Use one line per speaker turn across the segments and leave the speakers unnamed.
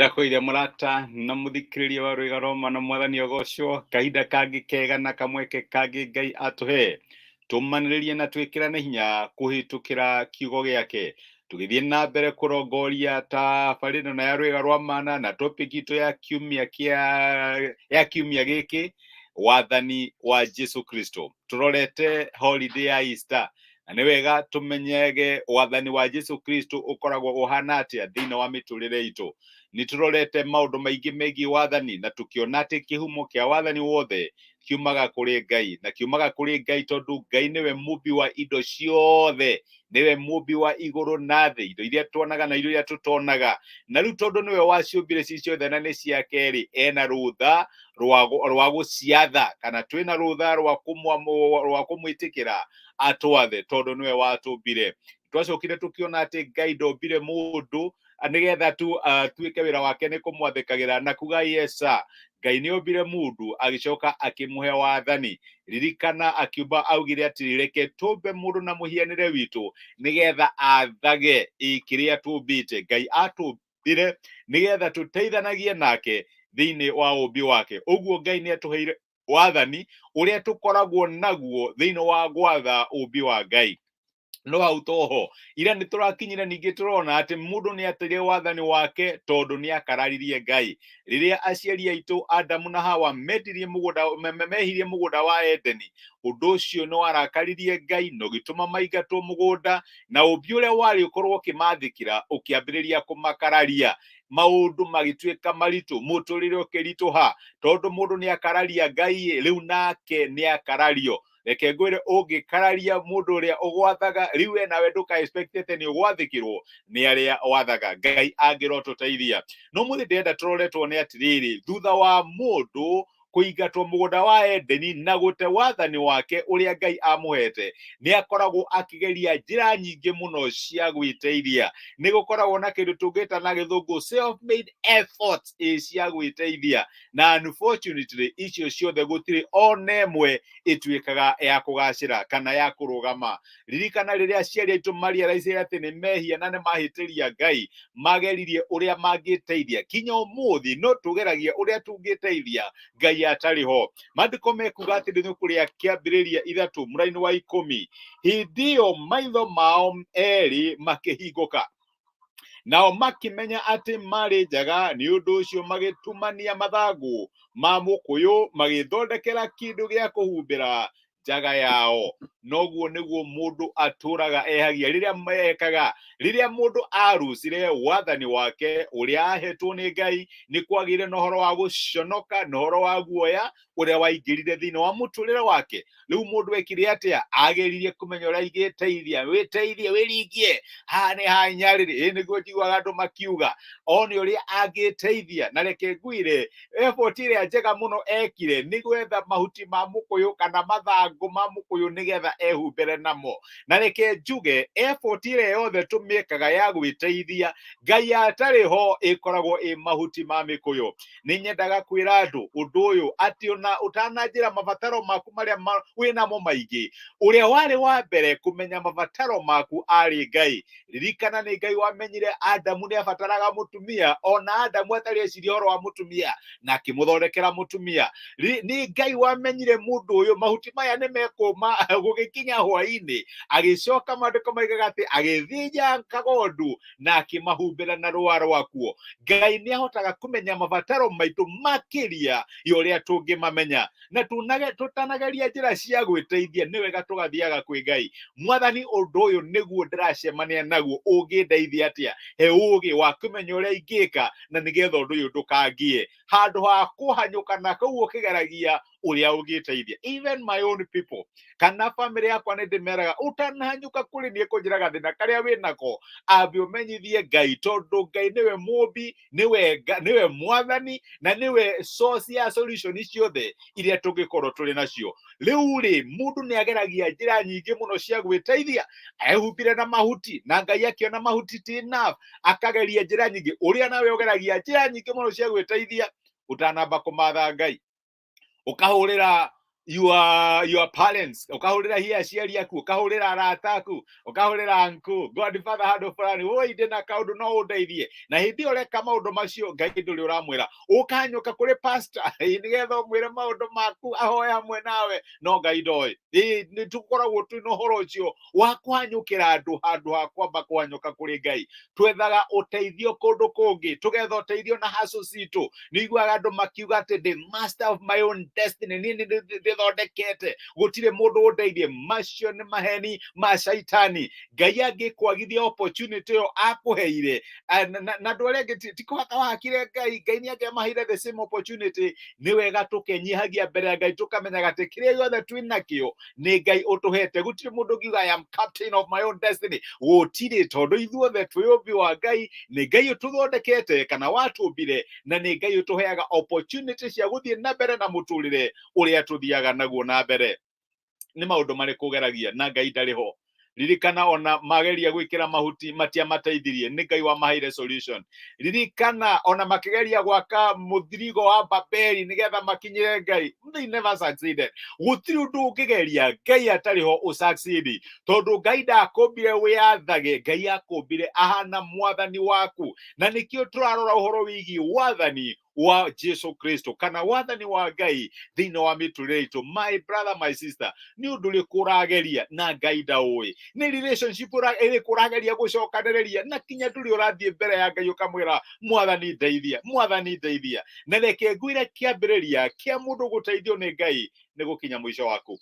Ndĩrakwĩire mũrata na mũthikĩrĩria wa Rwĩga Roma na Mwathani ogocwo kahinda kangĩ kega na kamweke kangĩ Ngai atũhe tũmanĩrĩrie na twĩkĩrane hinya kũhĩtũkĩra kiugo gĩake tũgĩthiĩ na mbere kũrongoria tabarĩra ĩno ya Rwĩga rwa Mana na topic itũ ya kiumia kĩa ya kiumia gĩkĩ, wathani wa Jesu Kristo. Tũrorete holiday ya Easter na nĩ wega tũmenyege wathani wa Jesu Kristo ũkoragwo ũhana atĩa thĩinĩ wa mĩtũrĩre itũ. Nĩ tũrorete maũndũ maingĩ megiĩ wathani na tũkĩona atĩ kĩhumo kĩa wathani wothe kiumaga kũrĩ Ngai, na kiumaga kũrĩ Ngai tondũ Ngai nĩwe mũmbi wa indo ciothe, nĩwe mũmbi wa igũrũ na thĩ, indo iria tuonaga na indo iria tũtonaga. Na rĩu tondũ nĩwe waciũmbire ci ciothe na nĩ ciake rĩ, ena rũtha rwa gũciatha, kana twĩna rũtha rwa kũmwĩtĩkĩra atwathe tondũ nĩwe watũmbire. Twacokire tũkĩona atĩ Ngai ndombire mũndũ nĩgetha tu tuĩke wĩra wake nĩ kũmwathĩkagĩra na kuga yes sir. Ngai nĩ ombire mũndũ agĩcoka akĩmũhe wathani. Ririkana akiumba augire atĩrĩ, reke tũmbe mũndũ na mũhianĩre witũ nĩgetha athage kĩrĩa tũmbĩte. Ngai atũmbire nĩgetha tũteithanagie nake thĩinĩ wa ũmbi wake. Ũguo Ngai nĩ atũheire wathani ũrĩa tũkoragwo naguo thĩinĩ wa gwatha ũmbi wa Ngai. No hau toho ira nĩ tũrakinyire, ningĩ tũrona atĩ mũndũ nĩ ateire wathani wake tondũ nĩ akararirie Ngai. Rĩrĩa aciari aitũ Adamu na Hawa mendirie mũgũnda, mehirie mũgũnda wa Edeni, ũndũ ũcio nĩ warakaririe Ngai na ũgĩtũma maingatwo mũgũnda, na ũmbi ũrĩa warĩ ũkorwo ũkĩmathĩkĩra ũkĩambĩrĩria kũmakararia. Maũndũ magĩtuĩka maritũ, mũtũrĩre ũkĩritũha tondũ mũndũ nĩ akararia Ngai, rĩu nake nĩ akarario. Reke ngwĩre, ũngĩkararia mũndũ ũrĩa ũgwathaga, rĩu we nawe ndũka expect atĩ nĩ ũgwathĩkĩrwo nĩ arĩa wathaga. Ngai angĩrotũteithia. No mũthĩ ndĩrenda tũrore tuone atĩrĩrĩ, thutha wa mũndũ kũingatwo mũgũnda wa Edeni na gũte wathani wake ũrĩa Ngai amũhete, nĩ akoragwo akĩgeria njĩra nyingĩ mũno cia gwĩteithia. Nĩ gũkoragwo na kĩndũ tũngĩta na gĩthũngũ self made efforts cia gwĩteithia, na unfortunately icio ciothe gũtirĩ ona ĩmwe ĩtuĩkaga ya kũgacĩra kana ya kũrũgama. Ririkana rĩrĩa aciari aitũ marealize atĩ nĩ mehia na nĩ mahĩtĩria Ngai, mageririe ũrĩa mangĩteithia. Kinya ũmũthĩ no tũgeragia ũrĩa tũngĩteithia Ngai atarĩ ho. Maandĩko mekuga atĩ rĩthũkũ rĩa Kĩambĩrĩria 3 mũraini wa 10, hĩndĩ ĩyo maitho mao erĩ makĩhingũka, nao makĩmenya atĩ marĩ njaga. Nĩ ũndũ ũcio magĩtumania mathangũ ma mũkũyũ, magĩthondekera kĩndũ gĩa kũhumbĩra njaga yao. Noguo nĩguo mũndũ atũraga ehagia rĩrĩa mekaga. Rĩrĩa mũndũ arucire wathani wake ũrĩa ahetwo nĩ Ngai, nĩ kwagĩire na ũhoro wa gũconoka na ũhoro wa guoya ũrĩa waingĩrire thĩinĩ wa mũtũrĩre wake. Rĩu mũndũ ekire atĩa? Ageririe kũmenya ũrĩa ingĩteithia, wĩteithie, wĩringie haha nĩ hanyarĩrĩ. Ĩ nĩguo njiguaga andũ makiuga one ũrĩa angĩteithia. Na reke ngwĩre, effort ĩrĩa njega mũno ekire nĩ gwetha mahuti ma mũkũyũ kana mathangũ ma mũkũyũ nĩgetha ehumbĩre namo. Na reke njuge, effort ĩrĩa yothe tũmĩkaga ya gwĩteithia Ngai atarĩ ho ĩkoragwo ĩ mahuti ma mĩkũyũ. Nĩ nyendaga kwĩra andũ ũndũ ũyũ atĩ ona ũtananjĩra mabataro maku marĩa wĩnamo maingĩ, ũrĩa warĩ wa mbere kũmenya mabataro maku arĩ Ngai. Ririkana nĩ Ngai wamenyire Adamu nĩ abataraga mũtumia, ona Adamu atarĩ eciria ũhoro wa mũtumia, na akĩmũthondekera mũtumia. Nĩ Ngai wamenyire mũndũ ũyũ mahuti maya nĩ mekũma gũgĩkinya hwaĩ-inĩ, agĩcoka maandĩko maigaga atĩ agĩthĩnja kagondu na akĩmahumbĩra na rũa rwakuo. Ngai nĩ ahotaga kũmenya mabataro maitũ makĩria ya ũrĩa tũngĩmamenya, na tũtanageria njĩra cia gwĩteithia nĩ wega tũgathiaga kwĩ Ngai. Mwathani, ũndũ ũyũ nĩguo ndĩracemania naguo, ũngĩndeithia atĩa? He ũũgĩ wa kũmenya ũrĩa ingĩka na nĩgetha ũndũ ũyũ ndũkangie. Handũ ha kũhanyũka na kũu ũkĩgeragia ũrĩa ũngĩteithia. Even my own people kana family yakwa nĩ ndĩmeraga, ũtanahanyũka kũrĩ niĩ kũnjĩra gathĩna karĩa wĩ nako, ambe ũmenyithie Ngai, tondũ Ngai nĩwe mũmbi, nĩwe mwathani na nĩwe source ya solution ciothe iria tũngĩkorwo tũrĩ nacio. Rĩu rĩ, mũndũ nĩ ageragia njĩra nyingĩ mũno cia gwĩteithia, ehumbire na mahuti na Ngai akĩona mahuti ti enough, akageria njĩra nyingĩ. Ũrĩa nawe ũgeragia njĩra nyingĩ mũno cia gwĩteithia ũtanamba kũmatha Ngai, ũkahũrĩra Your parents, ukahurira hihi aciari aku, ukahurira arata aku, ukahurira uncle, godfather handũ fulani, woi ndĩna kaũndũ no ũndeithie. Na hĩndĩ ĩyo ũreka maũndũ macio, Ngai ndũrĩ ũramwĩra. Ũkanyũka kũrĩ pastor nĩgetha ũmwĩre maũndũ maku, ahoe hamwe nawe, no Ngai ndoĩ. Ĩĩ, nĩ tũkoragwo twĩna ũhoro ũcio wa kũhanyũkĩra andũ handũ ha kwamba kũhanyũka kũrĩ Ngai. Twethaga ũteithio kũndũ kũngĩ, tũgetha ũteithio na hustle citũ. Nĩ iguaga andũ makiuga atĩ the master of my own destiny, niĩ nĩ ndĩthondekete, gũtirĩ mũndũ ũndeithie. Macio nĩ maheni ma caitani. Ngai angĩkwagithia opportunity ĩyo akũheire, na andũ arĩa angĩ ti kũhaka wahakire Ngai, Ngai nĩ angĩamaheire the same opportunity. Nĩ wega tũkenyihagia mbere ya Ngai, tũkamenyaga atĩ kĩrĩa gĩothe twĩ nakĩo nĩ Ngai ũtũhete. Gũtirĩ mũndũ ũngiuga I am captain of my own destiny, gũtirĩ, tondũ ithuothe twĩ ũmbi wa Ngai. Nĩ Ngai ũtũthondekete kana watũmbire, na nĩ Ngai ũtũheaga opportunity cia gũthiĩ na mbere na mũtũrĩre ũrĩa tũthiaga naguo na mbere. Nĩ maũndũ marĩkũ ũgeragia na Ngai ndarĩ ho? Ririkana ona mageria gwĩkĩra mahuti matiamateithirie, nĩ Ngai wamaheire solution. Ririkana ona makĩgeria gwaka mũthirigo wa Babeli nĩgetha makinyĩre Ngai, they never succeeded. Gũtirĩ ũndũ ũngĩgeria Ngai atarĩ ho ũsucceed, tondũ Ngai ndakũmbire wĩyathage, Ngai akũmbire ahana mwathani waku. Na nĩkĩo tũrarora ũhoro wĩgiĩ wathani wa Jesu Kristo kana wathani wa Ngai thĩinĩ wa mĩtũrĩre itũ. My brother, my sister, nĩ ũndũ ũrĩkũ ũrageria na Ngai ndaũĩ? Nĩ relationship ĩrĩkũ ũrageria gũcokanĩrĩria na kinya ndũrĩ ũrathiĩ mbere ya Ngai ũkamwĩra, Mwathani ndeithia, Mwathani ndeithia? Na reke ngwĩre, kĩambĩrĩria kĩa mũndũ gũteithio nĩ Ngai nĩ gũkinya mũico waku.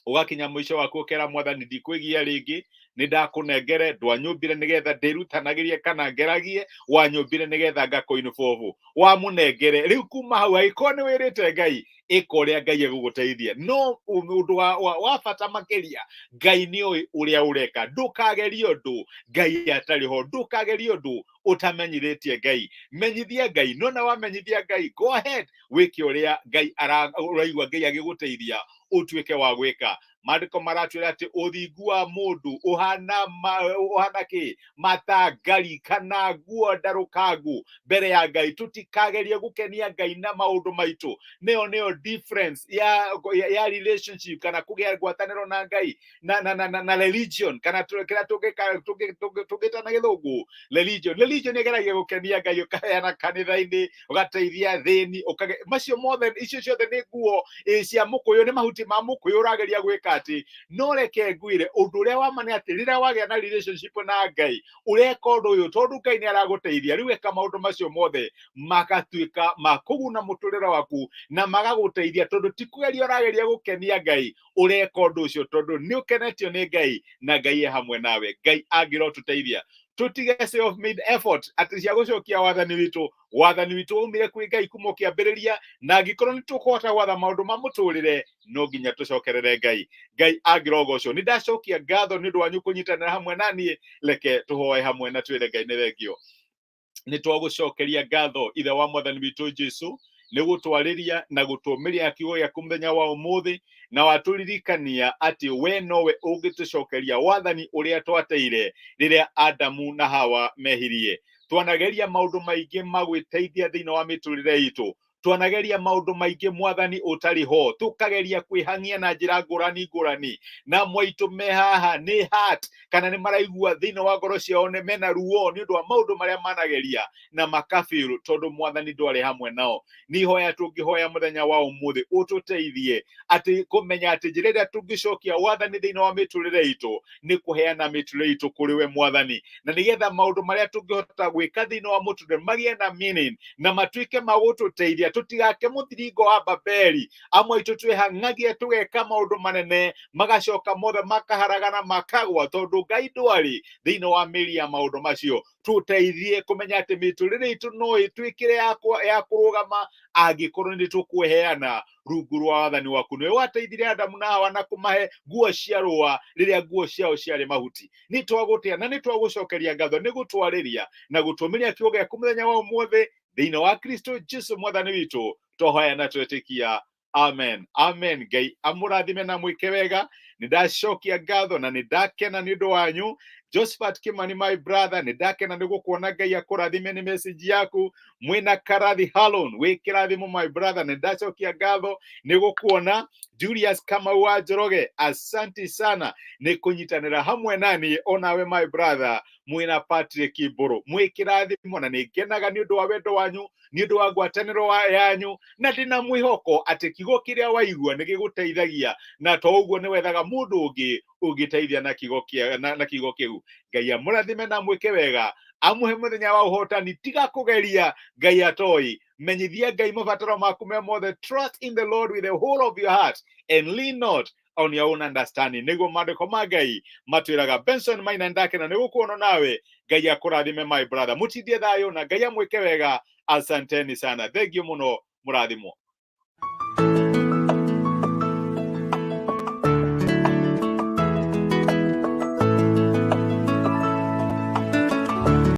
Ũgakinya mũico waku ũkera Mwathani, ndikwĩgia rĩngĩ, nĩ ndakũnengere. Ndwanyũmbire nĩgetha ndĩrutanagĩrie kana ngeragie, wanyũmbire nĩgetha ngakũinbovu. Wamũnengere rĩu, kuma hau angĩkorwo nĩ wĩrĩte Ngai, ĩka ũrĩa Ngai egũgũteithia. No ũndũ wa bata makĩria, Ngai nĩ oĩ ũrĩa ũreka. Ndũkagerie ũndũ Ngai atarĩ ho, ndũkagerie ũndũ ũtamenyithĩtie Ngai. Menyithia Ngai. Nona wamenyithia Ngai, go ahead, wĩke ũrĩa Ngai ũraigua Ngai agĩgũteithia ũtuĩke wa gwĩka. Maandĩko maratwĩra atĩ ũthingu wa mũndũ ũhana kĩ matangari kana nguo ndarũkangu mbere ya Ngai. Tũtikagerie gũkenia Ngai na maũndũ maitũ. Nĩyo difference ya relationship kana kũgĩa ngwatanĩro na Ngai na religion, kana kĩrĩa tũngĩta na gĩthũngũ religion. Religion ĩgeragia gũkenia Ngai, ũkaheana kanitha-inĩ, ũgateithia thĩni, macio mothe, icio ciothe nĩ nguo cia mũkũyũ, nĩ mahuti ma mũkũyũ ũrageria gwĩka atĩ. No reke ngwĩre ũndũ ũrĩa wa ma nĩ atĩ rĩrĩa wagĩa na relationship na Ngai, ũreka ũndũ ũyũ tondũ Ngai nĩ aragũteithia. Rĩu eka maũndũ macio mothe magatuĩka ma kũguna mũtũrĩre waku na magagũteithia, tondũ ti kũgeria ũrageria gũkenia Ngai. Ũreka ũndũ ũcio tondũ nĩ ũkenetio nĩ Ngai na Ngai e hamwe nawe. Ngai angĩrotũteithia tũtige self made effort atĩ cia gũcokia wathani witũ. Wathani witũ waumire kwĩ Ngai kuma ũkĩambĩrĩria, na angĩkorwo nĩ tũkũhota gwatha maũndũ ma mũtũrĩre, no nginya tũcokerere Ngai. Ngai angĩrogocwo. Nĩ ndacokia ngatho nĩ ũndũ wanyu kũnyitanĩra hamwe na niĩ. Reke tũhoe hamwe na twĩre Ngai nĩ thengio. Nĩ twagũcokeria ngatho, Ithe wa Mwathani witũ Jesu, nĩ gũtwarĩria na gũtũmĩria kiugo gĩaku mũthenya wa ũmũthĩ, na watũririkania atĩ we nowe ũngĩtũcokeria wathani ũrĩa twateire rĩrĩa Adamu na Hawa mehirie. Twanageria maũndũ maingĩ ma gwĩteithia thĩinĩ wa mĩtũrĩre itũ, twanageria maũndũ maingĩ Mwathani ũtarĩ ho, tũkageria kwĩhang'ia na njĩra ngũrani ngũrani, na mwaitũ me haha nĩ heart kana nĩ maraigua thĩinĩ wa ngoro ciao nĩ mena ruo nĩ ũndũ wa maũndũ marĩa manageria na makabĩrũ, tondũ Mwathani ndwarĩ hamwe nao. Nĩ ihoya tũngĩhoya mũthenya wa ũmũthĩ ũtũteithie atĩ kũmenya atĩ njĩra ĩrĩa tũngĩcokia wathani thĩinĩ wa mĩtũrĩre itũ nĩ kũheana mĩtũrĩre itũ kũrĩ we Mwathani, na nĩgetha maũndũ marĩa tũngĩhota gwĩka thĩinĩ wa mũtũrĩre magĩe na meaning na matuĩke ma gũtũteithia. Tũtigake mũthiringo wa Babeli. Amwe aitũ twĩhang'agia tũgeka maũndũ manene, magacoka mothe makaharagana, makagwa, tondũ Ngai ndwarĩ thĩinĩ wa mĩri ya maũndũ macio. Tũteithie kũmenya atĩ mĩtũrĩre itũ no ĩtuĩkĩre ya kũrũgama angĩkorwo nĩ tũkweheana rungu rwa wathani waku. Nĩwe wateithirie Adamu na Hawa na kũmahe nguo cia rũa rĩrĩa nguo ciao ciarĩ mahuti. Nĩ twagũtĩa na nĩ twagũcokeria ngatho nĩ gũtwarĩria na gũtũmĩria kiugo gĩaku mũthenya wa ũmũthĩ. Thĩinĩ wa Kristo Jesu Mwathani witũ twahoya na twetĩkia, amen, amen. Ngai amũrathime na mwĩke wega. Nĩ ndacokia ngatho na nĩ ndakena nĩ ũndũ wanyu. Josephat Kimani, my brother, nĩ ndakena nĩ gũkuona. Ngai akũrathime nĩ message yaku. Mwĩna Karathi Halon, wĩ kĩrathimo, my brother, nĩ ndacokia ngatho nĩ gũkuona. Julius Kamau wa Njoroge, asanti sana nĩ kũnyitanĩra hamwe nani onawe my brother mwĩna Patrick Mbũrũ, mwĩ kĩrathimo na nĩ ngenaga nĩ ũndũ wa wendo wanyu, nĩ ũndũ wa ngwatanĩro yanyu, na ndĩna mwĩhoko atĩ kiugo kĩrĩa waigua nĩ gĩgũteithagia, na to ũguo nĩ wethaga mũndũ ũngĩ ũngĩteithia na kiugo kĩa na kiugo kĩu. Ngai amũrathime na amwĩke wega, amũhe mũthenya wa ũhotani. Tiga kũgeria Ngai atoi, menyithia Ngai mabataro maku me mothe. Trust in the Lord with the whole of your heart and lean not on your own understanding, nĩguo maandĩko ma Ngai matwĩraga. Benson Maina, ndakena nĩ gũkuona nawe. Ngai akũrathime my brother, mũtindie thayũ na Ngai amwĩke wega. Asanteni sana, thank you mũno, mũrathimwo.